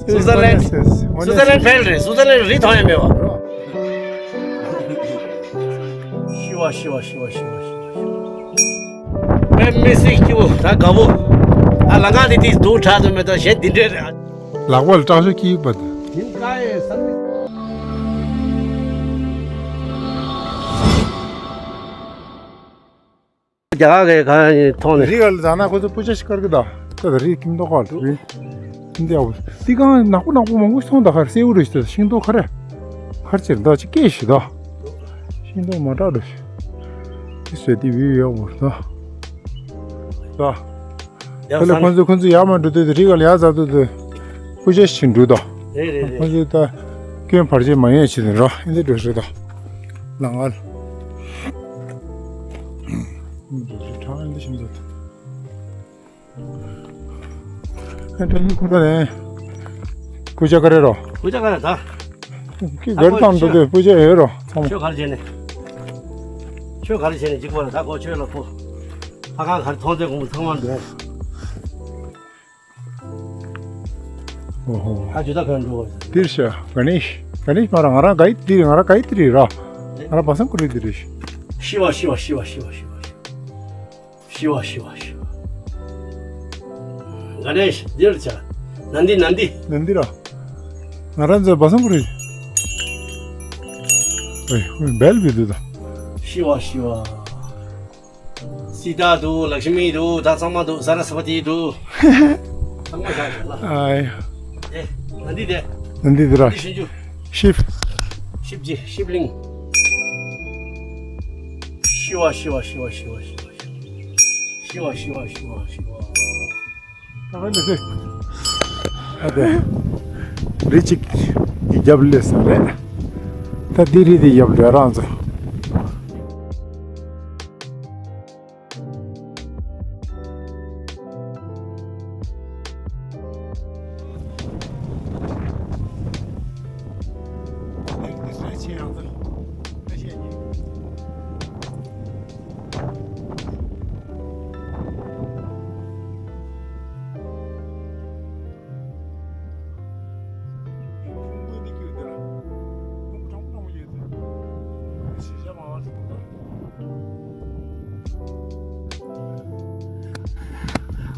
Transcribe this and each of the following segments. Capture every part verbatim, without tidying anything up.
སུའི་ཙར་ལན། སུའི་ཙར་ལན་ཕེལ་རེད། སུའི་ཙར་ལན་རི་མཐོང་ཡ་མེད་བ། ཤི་བ་ཤི་བ་ཤི་བ་ཤི་བ་ཤི་བ། དཔེ་མི་སྲིད་སྐྱིད་པོ། ད་དགའ་པོ། ཨ་ལ་ང་དེ་དེ་སྡུག་དྲག་ཏུ་མེད་དོ། གཞན་འདི་འདྲས་རེད། ལག་པ་ལ་སྐྲག་ཤོས་སྐྱིད་པ་དང་། ཡིན་ཀ་ཡེ་ས་མི། རྒྱ་གར་གྱི་གང་ཡིན་མཐོང་ནས། རི་ག་ལ་ཛ་ན་ཁོ་ཚོ་སྤུ་ཆ་ཞིག་དཀར་གི་ད། ད་ད་རི་ཁྱིམ་ཐོག་ཁ་རི་ཁྱིམ་དེ་ཡག་པོ། དེ་གང་ནག་པོ་ནག་པོ་མང་པོ་སོང་ད། ཁར་སེའུ་རུ་ཞིག་ད། ཤིང་ཏོག་ཁ་རེ་ཁར་ཅེར་ད་ཅིག་སྐྱེས་ཤིག་ད། ཤིང་ཏོག་མ་དྲག་འགྲོ་ཤིག་དེ་སོས་དེ་བི་ཡག་པོ་ད། ད། དེ་ལས་ཁོ་ཚོ་ཁོ་ཚོ་ཡར་མར་འགྲོ་དུས་དེ་རི་ག་ལ་ཡར་འཛེག་དུས་དེ་སྤུ་ཆ་ཞིག་འགྲོ་ད། རེད་རེད་རེད། ཁོ་ཚོ་ད་སྐྱོན་བར་ཆད་མ་ཡོང་ཆེད་དུ་ར་ཨེ་འདི་འགྲོ་ཤོད་ད། ལ་ང་ལ། ཁྲང་ཨེ་འདི་ཤིན་ཏུ། ཨེ་ཁྲང་ཁོ་ད་ནས་སྤུ་ཆ་ག་རེ་རོ། སྤུ་ཆ་ག་རེ་ད། ཀི་གར་དང་འགྲོ་དུས་སྤུ་ཆ་ཡོད་རོ་ཚང་མ། ཆོས་ག་རེ་བྱས་ནས། ཆོས་ག་རེ་བྱས་ནས་འཇིགས་པ་རེད་ད་ཁོ་ཆོས་ལ་ཁོ། ཕ་ཁང་གར་མཐོང་ཚད་ཁོང་ཚང་མ་འགྲོ། ཨོ་ཧོ། ཨ་ཇུ་ད་གར་འགྲོ་བ། འདིར་ཤ་ག་ནིཤ་ག་ནིཤ་མ་ར་ང་རང་ག་ཡི་འདིར་ང་རང་ག་ཡི་འདིར་ར། ང་རང་བ་སང་ཀུ་རི་འདིར་རེད། ཤི་བ་ཤི་བ་ཤི་བ་ཤི་བ་ཤི་བ། ཤི་བ་ཤི་བ་ཤི་བ། ག་ནིཤ་འདིར་ཆ། ནན་དི་ནན་དི། ནན་དི་ར། ང་རང་ཚོ་བ་སང་ཀུ་རི། ཨེ་བེལ་བི་དུ་ད། ཤི་བ་ཤི་བ། སི་ཏཱ་འདུག་ལཀ་ཤི་མི་འདུག་ད་ཚང་མ་འདུག་ས་ར་སི་བ་ཏི་འདུག་ཚང་མ་བཞག་ཡོད་ལ། ཨ་ཡ། ཨེ། ནན་དི་དེ། ནན་དི་དེ་ར། འདི་ཤིན་ཅུ། ཤིབ། ཤིབ་ཇི་ཤིབ་ལིང་། ཤི་བ་ཤི་བ་ཤི་བ་ཤི་བ། ད་ག་འདི་སེ། ཨ་དེ། རི་གཅིག་གི་རྒྱབ་ལས་སོང་རེད། ད་འདི་རི་དེ་རྒྱབ་ལས་རང་ཚོ།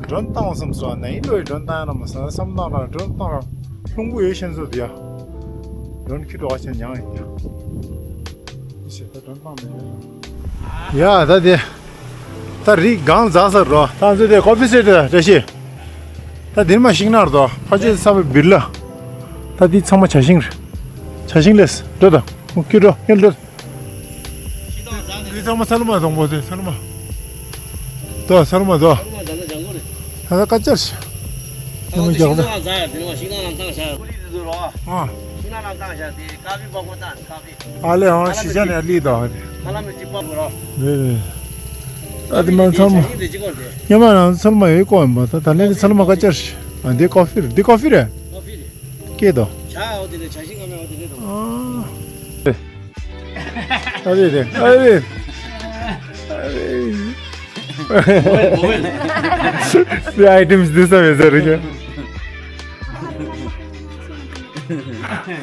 མགྲོན་བཏང་བསམ་སོང་ན་ཡིན་ལོས་མགྲོན་བཏང་ཡ་ན་མ་སོང་བསམ་བཏང་ར་མགྲོན་བཏང་ར་ལྷུང་པོ་ཡོད་ཤེས་སོ་དེ་ཡ། མགྲོན་ཁྱི་འགྲོ་བ་ཆེ་མྱང་ཡིན་ཡ། ཡ་ད་དེ། ད་རི་སྒང་འཛག་ས་རོ། ད་ཚོད་དེ་ཀོ་ཕི་སེ་ཏྲ་བཀྲ་ཤིས། ད་དེར་མ་ཤིང་ནགས་རྡོ་ཕ་ཆོས་ས་བའི་བིར་ལ། ད་འདི་ཚང་མ་བྱ་ཤིང་རེད། བྱ་ཤིང་ལས་འགྲོ་ད། ཁྱོད་འགྲོ་ཁྱོད་འགྲོ། འདི་ཚང་མ་ས་ལུ་མ་དང་པོ་དེ་ས་ལུ་མ། དོ་ས་ལུ་མ་དོ། ད་ད་ཀ་ཅར་ཤ། ཨ་ལེ་ཨང་ཤི་ཤ་ནས་ལི་དང་། རེད་རེད། ཨ་དེ་མ་ཚང་མ། ཉི་མ་རང་ཚང་མ་ཡོད་ཀོ་ཡིན་པ་ད་ད་ལན་ཚང་མ་ཀ་ཅར་ཤ། ཨ་འདི་ཀོ་ཕི་རེད། འདི་ཀོ་ཕི་རེད། ཀོ་ཕི་རེད། ཀེ་དོ། ཨ་རེད་རེད། ཨ་རེད། The items this are very good.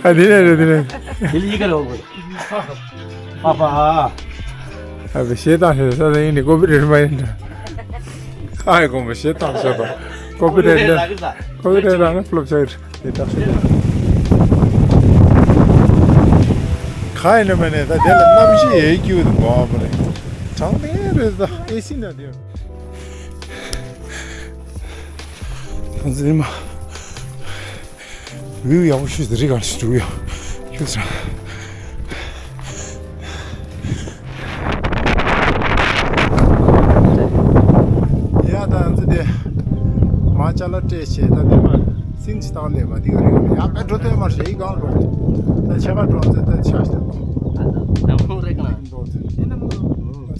ཨ་དེ་ནས་རེད་དེ་ནས། དེ་ལ་ཡི་ག་རེ་འོ་དགོས། པ་པ། ཨ་བི་ཞེ་དྲག་ཞེ་དྲག་ས་ཡིན་ནི་ཀོ་པི་རེད་མ་ཡིན་འདྲ། ཨ་ཡི་དགོངས་པ་ཞེ་དྲག་ཞེ་དྲག་ཀོ་པི་རེད་འདྲ། ཀོ་པི་རེད་འདྲ་ན་ཕློབ་ཆགས་རེད་ཞེ་དྲག་ཞེ་དྲག་ཁ་ཡིན་ནི་མ་ནས་ད་དེ་ལ་གནམ་གཤིས་ཡེ་སྐྱིད་འདུག་གོ་པ་རེད། གྲང་དེ་རེད་ད་ཨེ་སི་ན་དེ། ད་ཚོད་མ། བིའུ་ཡག་པོ་ཤོད་ཟེར་རི་གང་ཞིག་འགྲོ་ཡ། ཁྱོད་ཚོ། ཡ་ད་ང་ཚོ་དེ། མ་ཅ་ལག་སྤྲད་བྱས་ད་དེ་མ། སིང་ཅི་བཏང་ལས་མ་དེ་ག་རི་གང་ཡ་པད་འགྲོ་ཐོན་མ་རེད་གང་འགྲོ། ད་ཆ་ག་འགྲོ་ཚེ་ད་ཆ་ཞིག་འགྲོ། ད་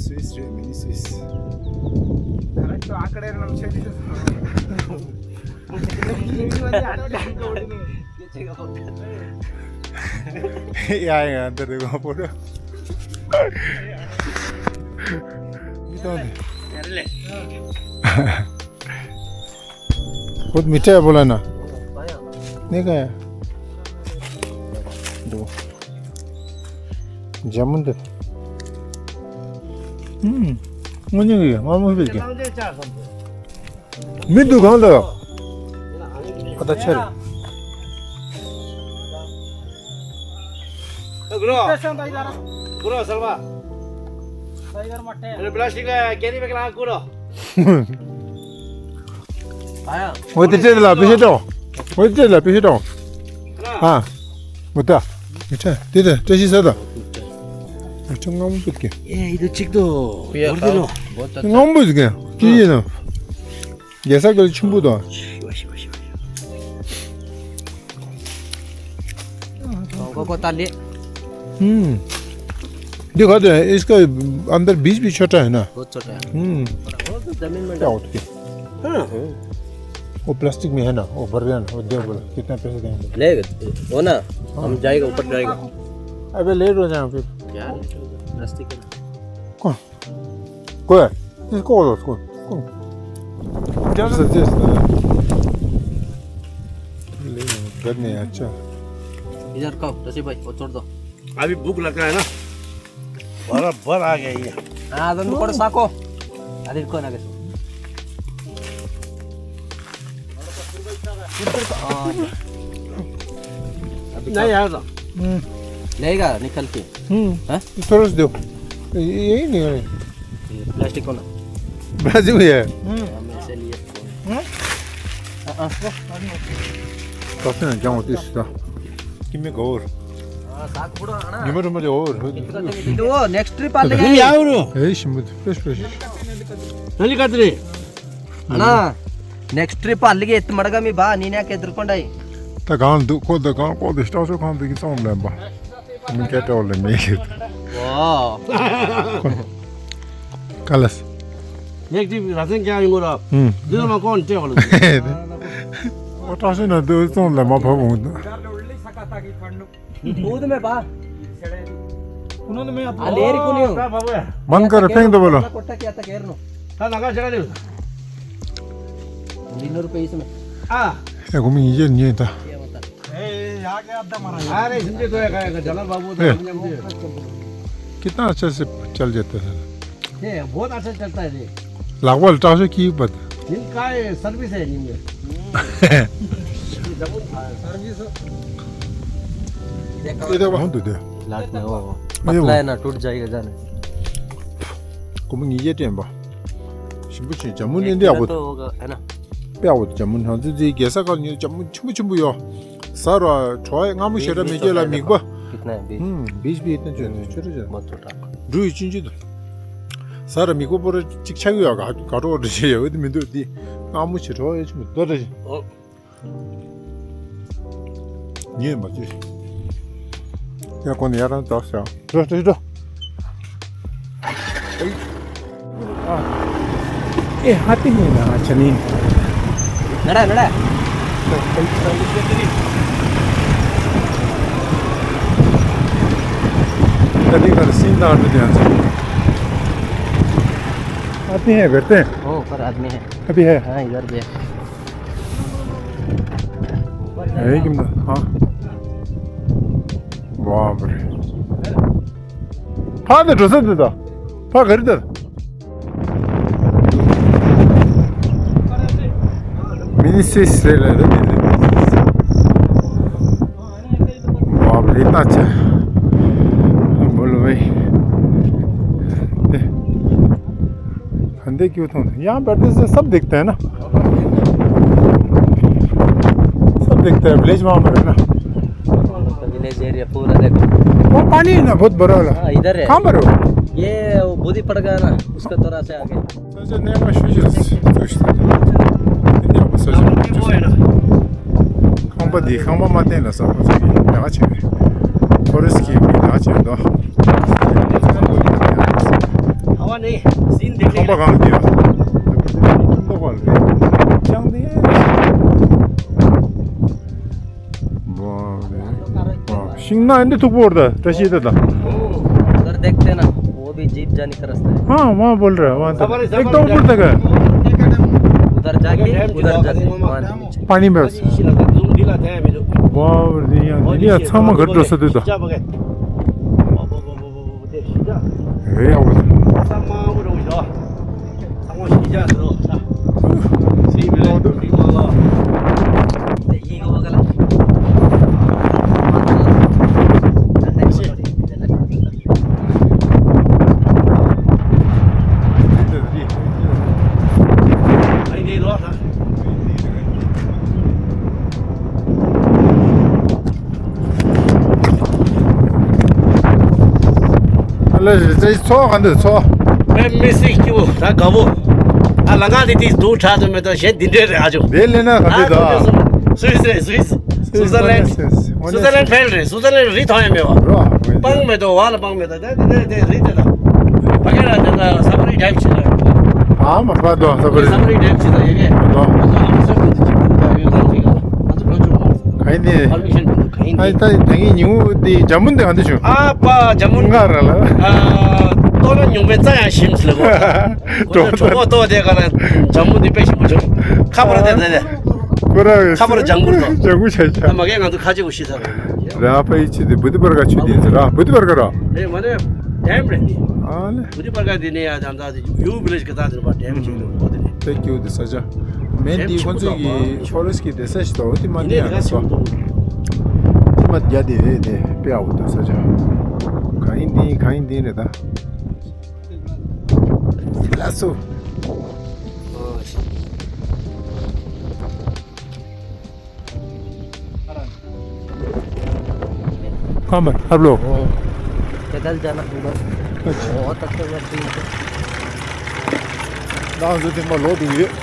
སུའི་སི་རེད་མི་ནི་སུའི་སི། ཡ་ཡ་འདི་རེད་གོ་པོ་རེད། མི་ཐོང་ནི། ཁོ་མི་སྤྲད་པོ་ལ་ན། ནི་ག་ཡ། འདུག་ཇ་མོ་འདི། ཨུམ། དངོས་གནས་ཀྱི་མངར་མོ་ཞིག་གི། མི་འདུག་གང་ལ། ཨ་ད་ཆེར། ཨོ་དེ་ཅེ་ལ་པི་ཤེ་ཏོ། ཨོ་དེ་ཅེ་ལ་པི་ཤེ་ཏོ། ཨ། མོ་ཏ། མི་ཏྲ། དེ་ཏྲ་ཏྲ་ཤི་ས་ཏ། མི་ཏྲ་ངམ་བུད་ཀྱི། ཨེ་ཡི་དུ་ཅིག་ཏོ། ཡོར་དེ་ནོ། ངམ་བུད་ཀྱི། ཅི་ཡིན་ནམ། རྒྱལ་ས་གལ་ཆུན་པོ་དང་། ཤི་བ་ཤི་བ་ཤི་བ་ཤི་བ། ཀོ་ཀོ་ཏ་ལེ། ཧུམ། देखो तो इसका अंदर बीज भी छोटा है ना। बहुत छोटा है। हम्म। वो तो जमीन में क्या डाल। उठ के। हाँ। वो प्लास्टिक में है ना, वो भर गया ना, वो दे बोला, कितना पैसे देंगे? ले, वो ना, हाँ। हम जाएगा, ऊपर जाएगा। अबे लेट हो जाए फिर। क्या लेट होगा? प्लास्टिक है ना। कौन? कोई? इसको बोलो, उसको। कौन? जल्दी से, जल्दी से। ले, घर नहीं, अच्छा। इधर का, रशीद भाई, वो छोड़ दो। अभी भूख लग रहा है ना? बराबर आ गया ये। हाँ, तुम को साको। अरे को ना के। नहीं यार। हम्म। लेगा निकल के। हम्म। हाँ? थोड़ा सा दो। ये, यही नहीं है। ये प्लास्टिक को ना। प्लास्टिक में है। हम्म। हम ऐसे लिए। हाँ? हाँ, हाँ। ད་ཐེངས་ཀྱང་འོ་དེ་ཞིག་ད། ཀི་མི་ག་འོར། ཉི་མ་རུ་མ་ལས་འོར། འདུག་ནེགསི་ཊི་ཊི་རི་པ་ལི་གི། ཡ་འོར། ཨེ་ཤི་མུ་ཕེཤ་ཕེཤ། ནི་ལི་ཀ་ཏི་རི། ཨ་ན། ནེགསི་ཊི་ཊི་རི་པ་ལི་གི་ཏི་མ་ད་ག་མི་བ་ནི་ནེ་ཀེ་དུར་ཀོན་ཌའི། ད་གང་འདུག་ཁོ་ད་གང་ཁོ་ད་ཤི་ཏོག་ཤོ་གང་འདུག་གི་ཙོང་ལེན་པ། མི་སྐད་སྤྲོ་ལེ་མི་ཤེས། ཝའོ། ཀ་ལས། ནེགསི་ཊི་ར་སེན་ཀྱང་ཡོང་གོ་ར། ཧུམ། འདི་ལ་མ་ཀོན་ཏྲེ་བ་ལ། ཨོ་ཏྲ་སེ་ན་འདི་ཙོང་ལ་མ་ཕབ་འོང་། ཨུ་དུ་མེ་པ། ཨ་ལེ་རི་ཀུ་ནི་ཡོང་། མན་ཀར་ཕེང་དུ་བ་ལ། ད་ན་ག་ཞག་ནི། ད་ན་ག་ཞག་ནི། ཨ། ཨེ་གོ་མི་ཡིན་ཉེ་ད། अरे, हिंदी तो है, क्या है, जलाल बाबू तो। कितना अच्छा से चल जाता है। ये बहुत अच्छा चलता है जी। लागवाल टासो की बात। इनका ये सर्विस है, इनमें। सर्विस। ये देखो, हम तो दे। लाट में वो पतला है ना, टूट जाएगा जाने। कुम नीचे टेम्बा। शिबुची जमुन इंडिया वो। तो होगा, है ना? དཔེ་འོ་ཇ་མུ་ནང་ཙི་ཙི་རྒྱལ་ས་ཁག་ཉུལ་ཇ་མུ་ཆེན་པོ་ཆེན་པོ་ཡོད། ཟ་ར་གྲོ་ཡ་མངར་མོ་ཞེ་དྲག་མེད་ཀྱི་ལ་མིག་པ། कितना है बीस? हम्म, बीस भी इतने जो है, छोटे जो है। बहुत छोटा। འབྲུ་ཡི་ཆུན་ཆུན་དུ། ཟ་ར་མིག་པ་པོ་ར་གཅིག་ཆགས་ཡོད་ག་ག་གྲོ་འདྲ་ཞིག་ཡོད་དེ་མི་འདུག་དེ། མངར་མོ་ཞེ་གྲོ་ཡ་ཆུན་པོ་འདུག་འདྲ་ཞིག་ཨོ། ཉེས་མ་བྱེད། ཡ་ཁོ་ནི་ཡ་རང་འདྲ་ཞིག་འགྲོ་འགྲོ་འགྲོ། ཨེ་ཧ་ཏི་ནི་ན་ཆ་ནི། ནར་ནར། ད་ནི་གར་སིན་ད་ཨར་ཏི་ཡང་ཆ། आते हैं करते हैं। ओ, पर आदमी है। अभी है। हाँ, इधर भी है। है कि ना? हाँ। बाप रे। ཕར་དང་འགྲོ་ས་འདི་དང་། ཕར་ག་རེ་དང་། མི་ནི་སིས་རེད་ལ་རེད་མི་ནི། ཝའོ་རེད་ད་ཆ། འབོ་ལོ་བའི། ཨ་འདི་སྐྱོ་ཐོང་ཡང་བར་དུ་སབ་འདེགས་ཐལ་ན། སབ་འདེགས་ཐལ་བླེ་ཞི་མ་མ་རེད་ན། विलेज एरिया पूरा देखो। वो पानी है ना बहुत बड़ा वाला। हाँ, इधर है। कहाँ पर हो? ये वो बूदी पड़ गया ना, उसका थोड़ा सा आगे। ས་ཆ་གནས་མ་ཤུ་ཞིག་ཏུ་ཞིག་ཏུ་ཡང་པ་ས་ཆ་ཁང་པ་འདི་ཁང་པ་མ་བརྟན་ལ་ས་ཁོ་ཚོ་གི་ཡག་ཆེ་བའི་ཕོ་རེ་སི་ཊི་གི་མི་ཡག་ཆེ་འདུག་ཁང་པ་གང་འདི་ཁང་པ་གང་རེད་ཅང་དེ། ཤིང་ནགས་འདི་མཐུག་པོ་རེད་ད། བཀྲ་ཤིས་དེ་དང་། उधर देखते ना, वो भी जीप जाने का रास्ता है। हाँ, वहाँ बोल रहा है, वहाँ तक। एक तो ऊपर तक है। उधर जाके, उधर जाके, वहाँ नीचे। पानी में बस। འདི་ལ་དེ་ཡང་མི་འདུག་ཝའོ། འདི་ཡང་འདི་ཡང་ཚང་མ་ག་འགྲོ་ས་དུས་དང་། ཨེ་ཡག་པོ། ཨ་ལེ་རེད། ཚོ་ག་འདི་ཚོ། མེ་མི་སྲིད་སྐྱིད་པོ་ད་དགའ་པོ། ཨ་ལ་ང་དེ་དེ་སྡུག་དྲག་ཏུ་མེད་དོ། གཞན་འདི་འདྲས་རེད། ཨ་ཅོ་འདི་ལས་ན་ག་འདི་ད། སུད་སི་རེད། སུད་སི། སུ་ཛར་ལན། སུ་ཛར་ལན་ཕན་རེད། སུ་ཛར་ལན་རི་ཐང་ཡང་མེད་པ། རོ། སྤང་མེད་དོ། བ་ལ་སྤང་མེད་དོ། དེ་དེ་དེ་རི་དེ་དང་། ཕ་གི་ར་དེ་ད་ས་ཕ་རི་འདྲ་བྱེད་ད། ཨ་མ་པ་དོ་ས་ཕ་རི། ས་ཕ་རི་འདྲ་བྱེད་ད་ཡ་གི། དོ། ང་ཚོ་ཨ་མ་སོ་ཁུལ་དུ་ཅིག་ཁུལ་ད་ཡོད་ད་ཅིག་ང་ཚོ་འགྲོ་ཆོག་མ་རེད། ག་ཡིན་ནི། ཨ་ལུ་ཤན་དུ་ག་ཡིན་ཨ་ནི། ད་ད་གིན་ཉིན་འདི་འཇམ་མོ་འདི་ག་འདི་བྱུང་། ཨ་པ་འཇམ་མོ་ང་ར་ལ། ཨ་ལྟོ་ན་ཉུང་པའི་རྩ་ཡང་ཞིམ་ཟེར་ལ་གོ། གྲོགས་པོ་ལྟོ་དེ་ག་ལ་འཇམ་མོ་འདི་དཔེ་ཞིམ་པོ་བྱུང་། ཁ་པར་དེ་དེ་དེ། པུ་ར་ཁ་པར་ལྗང་གུར་དང་། ལྗང་གུར་ཆ་ཆ། ཨ་མ་གས་ང་ཚོ་ཁ་ཆེ་བོ་ཤི་ས་རེད། ར་པ་ཡི་ཆི་དེ་བུ་དི་པར་ག་ཆུ་དེ་ཟེར་ར། བུ་དི་པར་ག་ར། རེད་མ་རེད། ཌེམ་རེད་དེ། ཨ་ལེ། བུ་དི་པར་ག་དེ་ནས་ཡ་དང་ད་ཡུ་བི་ལེཇ་གི་ད་དེ་པ་ཌེམ་ཅིག་འདུག་གོ་དེ་ནས། དེ་ཀྱུ་དེ་ས་ཆ། མེན་དེ་ཁོ་ཚོས་ཀྱི་ཕོ་རེ་སི་ཊི་གི་སྡེ་ས་ཞིག་དང་འོ་དེ་མ་དེ་ཡང་ལ་སོ། དེ་མ་རྒྱ་དེ་རེད་དེ་དཔེ་ཨ་བོ་དེ་ས་ཆ། ག་ཡིན་དེ་ཡིན་ག་ཡིན་དེ་རེད་ད། ལ་སོ། ཁམས་པ་ཧབ་ལོ། पैदल जाना होगा। अच्छा। बहुत अच्छा व्यक्ति है। ནང་ཚོ་དེ་མ་ལོག་འགྲོ་གི་ཡོད།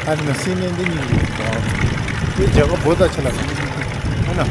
ཨ་ནི་སྲིད་ནས་འདི་གཉིས་ཡོད། དེ་རྒྱ་གར་བོད་ད་ཆ་ལ་ཧ་ན།